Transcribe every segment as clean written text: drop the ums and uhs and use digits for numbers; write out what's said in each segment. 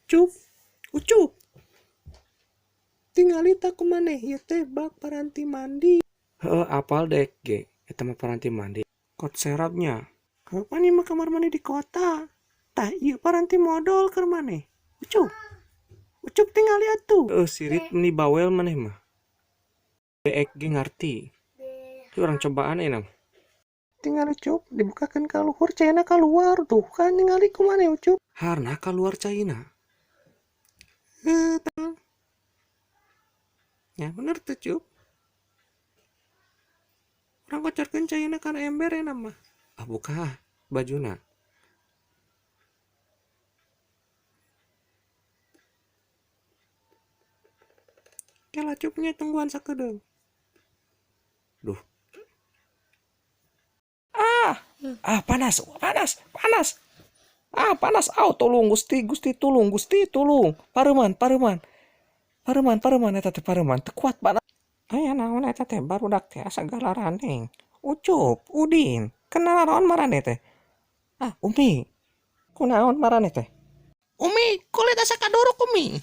Cup, Ucup. Tingali tah ku maneh ieu teh bak paranti mandi. Heueuh apal dek ge eta mah paranti mandi. Kot serap nya. Heuh pan ieu mah kamar mandi di kota. Tah ieu paranti modol keur maneh. Ucup. Ucup tingali atuh. Heueuh sirit meni bawel maneh mah. Deek ge ngarti. Ieu urang cobaan ayeuna mah. Tingali Ucup, dibukakeun ka luhur caina kaluar tuh kan tingali ku maneh Ucup. Harna kaluar caina. Heuh tah. Nya bener teu Cup. Urang kocorkeun caina kana ember ayeuna mah. Ah buka ah bajuna. Kela Cup nya tungguan sakedeung. Duh. Ah, ah panas, panas, panas. Ah, panas. Au, tolong Gusti, Gusti tolong, Gusti tolong. Pareman, pareman. Pareman, pareman eta teh pareman. Teu kuat panas. Aya naon eta teh barudak teh asa galaraneng. Ucup, Udin, kenal naon maraneh teh? Ah, Umi. Kunaon maraneh teh? Umi, kulit asa kadorok Umi.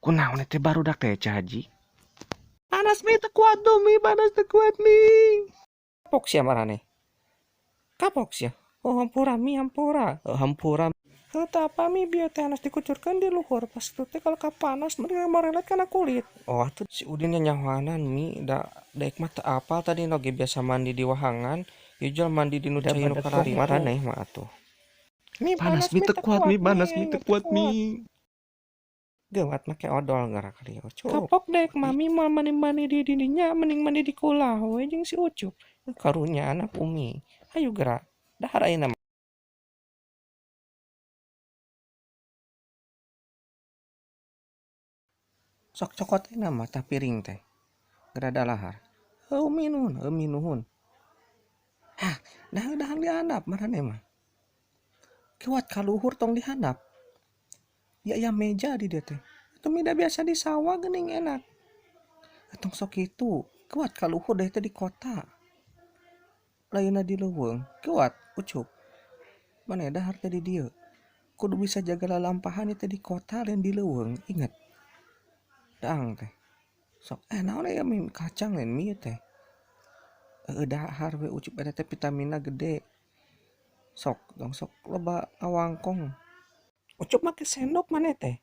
Kunaon teh barudak teh Ca Haji? Panas mi teu kuat Mi, panas teu kuat mi. Kapok sia maraneh. Kapok sia. Oh hampura mi hampura. Oh hampura. Heuh teu apa mi bieu teh anas dikucurkeun di luhur pas itu teh kalau kapanas mending morelet kana kulit. Oh atuh si Udin nya nyahoanan mi da daek mah teu apal tadi oge biasa mandi di wahangan ieu jual mandi di nu cai nu kararitu maraneh mah atuh. Mi panas mi teu kuat mi panas mi teu kuat mi. Geuwat make odol geura ka dieu Ucup. Kapok dek mami moal mandi-mandi di dinya mending mandi di kulah we jeung si Ucup. Karunya anak Umi. Hayu geura dahar ayeuna mah. Sok cokot ayeuna mah tah piring teh. Geura dalahar. Heuh Umi nuhun, heuh Umi nuhun. Hah, dah dahar dihandap maraneh mah. Kuat ka luhur tong dihandap. Ya ya meja di dieu teh. Atuh mi da biasa di sawah geuning enak. Tong sok kitu, kuat ka luhur da teh di kota. Lainna di leuweung, kuat Ucup. Maneh dahar teh di dieu. Kudu bisa jaga lalampahan ieu teh di kota lain di leuweung, inget. Daang teh. Sok naon aya mi kacang lain mi teh. Heueuh dahar we Ucup eta teh vitaminna gede. Sok tong sok loba ngawangkong. Ucup make sendok maneh teh.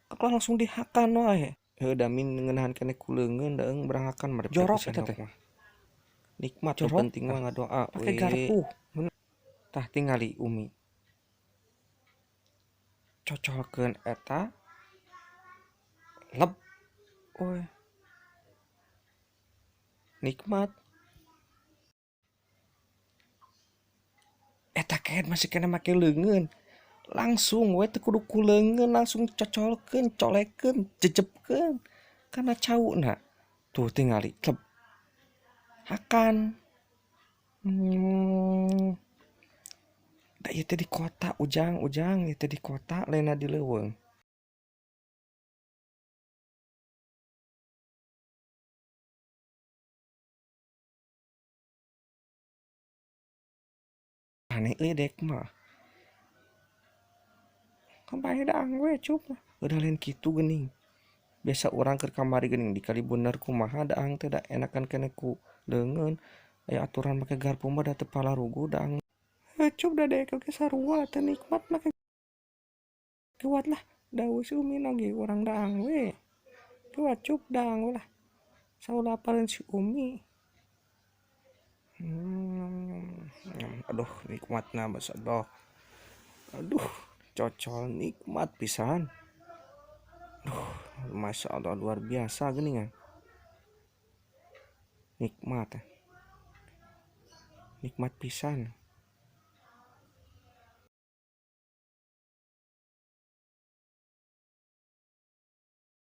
Kalah langsung dihakan wae. Heueuh da min ngeunahan keneh ku leungeun daeung beranghakan mah jorok eta teh. Nikmat nu penting mah ngadoa we. Pake garpu. Tah tingali Umi. Cocolkeun eta leb we. Nikmat. Eta kehed masih keneh make leungeun. Langsung we teu kudu ku leungeun langsung cocolkeun, colekeun, jejebkeun kana cauna. Tuh tingali cleb. Hakan. Da ieu teh di kota ujang ujang ieu teh di kota lainna di leuweung. Aneh euy dek mah. Kabae daang we Cup. Udah lain kitu geuning. Biasa urang keur kamari geuning di Kalibener kumaha daang teh da enakan keneh ku leungeun. Aya aturan make garpu mah da teu palaruguh daang. Heuh Cup da daek oge sarua teu nikmat make kuat lah. Da si Umi oge urang daang we. Kuat Cup daang we lah. Saulapaleun si Umi. Aduh nikmatna masyaallah. Aduh cocol nikmat pisan. Duh, masya Allah luar biasa geuningan. Nikmat. Nikmat pisan.